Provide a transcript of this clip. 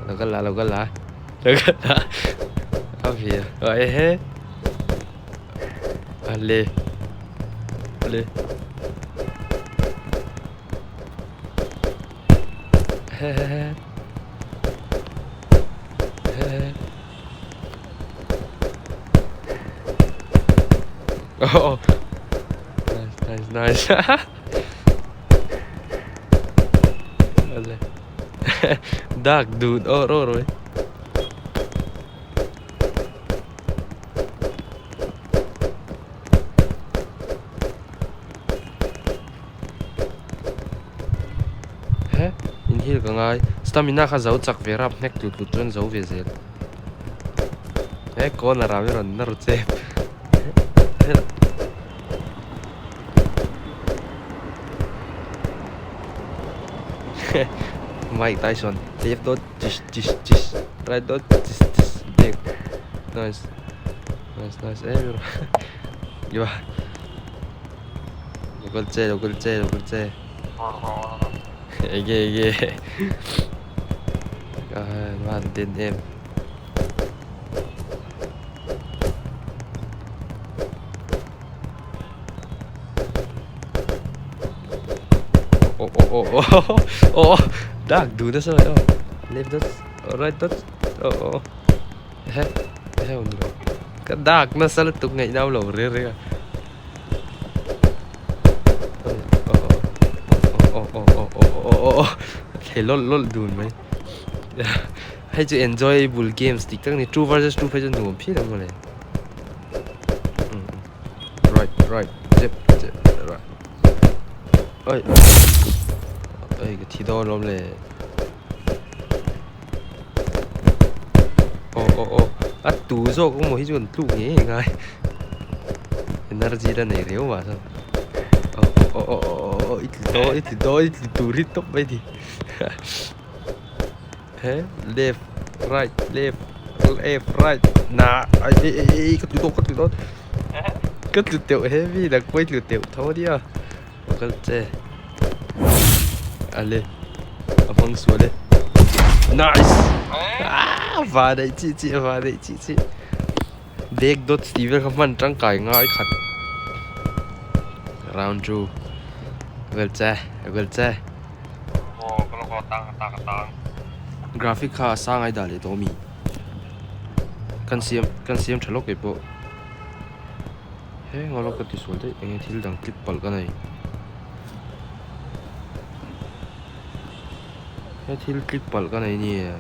Lo kal la, lo kal la. Lo kal la. A vi a. Ehe. Ale. Ale. Hehehe. Hehehe. Oh. Nice, nice, nice. Ale. Dark dude. Oh, ro ro. He in heal ka ngai stamina kha zo chak ve rap hnek tlut tlut chuan zo ve zel he corner ah mi rawn nawr chep Mike Tyson left dot chish chish chish right dot chish chish back nice nice nice em Lo kal che lo kal che lo kal che enge enge van den em oh oh oh oh oh dak du nasa mai aw left dot right dot oh oh he he awm lo ka dak nasa lutuk ngaih nau lo reng reng a. Thei lawlh lawlh dun mai hei chu enjoyable games dik tak a ni two versus two phei chu nuam phian ang mawle right right jep jep right oi oi ka thi dawn alawm le aw aw aw a tu zawk emaw hi chu an tluk ngei ngei ngai energy la nei riau mah chuan aw aw aw aw aw aw i tlu dawn i tlu dawn i tlu tur hi tawp mai ni he left right left left right na ai ei ei ei ka tlu dawn ka tlu dawn ka tlu teuh heavy nang pawh i tlu teuh tho ania. A kal che ale a hmang sual e nice ah va daih chi chi va daih chi chi back dots tih vel kha hman tangkai ngai khat round two vel che vel che graphic kha a sang ai dah leh tawh ami kan siam kan siam tha lawk keipawh. Heng a ka tisual daih enge thil dang click palh ka nei he thil click palh ka nei nia.